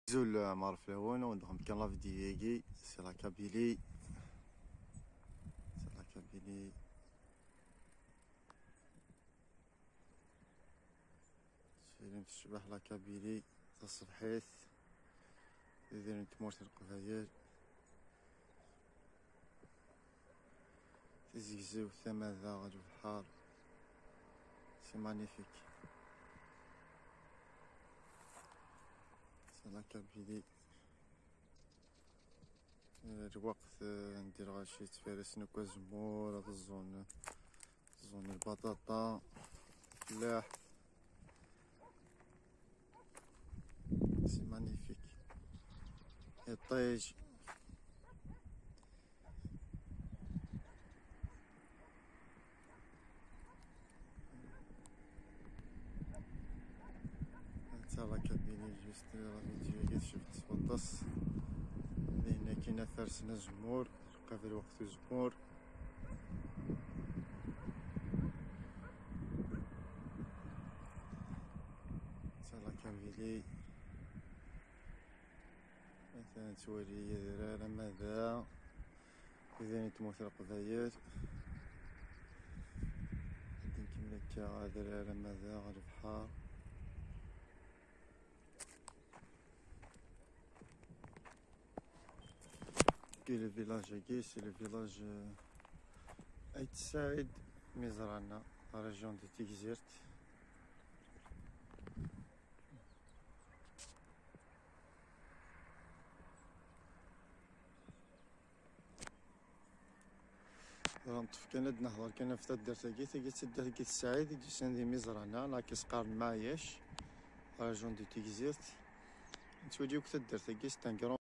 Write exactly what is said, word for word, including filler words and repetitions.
Azul, eh, meṛ fell-awen, ad wen-d-ɣem kan la vidéo-agi, c'est la Kabylie. C'est la Kabylie. Ttwalimt tecbeḥ la Kabylie taṣebḥit, idri n tmurt n Leqbayel. Tizegzewt, tama da ɣer lebḥer. C'est magnifique. C'est la Kabylie. Eh, lweqt, eh, n di lɣaci ttfarasen akk azemmur, ad ẓẓun, ẓẓun lbaṭaṭa, tfellaḥt. C'est magnifique. Iṭij. Anta la Kabylie, juste la vidéo-agi tcebḥet s waṭas. Din akkin ad fersen azemmur, lqabel lweqt uzemmur. Anta la Kabylie. Atan nettwali adrar ama da, idri n tmurt n Leqbayel. Ad nkemmel akka adrar ama da ɣer lebḥer. Deg le village-agi, c'est le village, euh, Ayt Saïd Mizrana, la région de Tigzirt. Neṭṭef kan ad nehḍer kan ɣef taddart-agi, tagi d taddart n Ayt Saïd i d-yusan di Mizrana, neɣ akken s-qqaren Maɛic, la région de Tigzirt. Nettwali akk taddart-agi, c'est un grand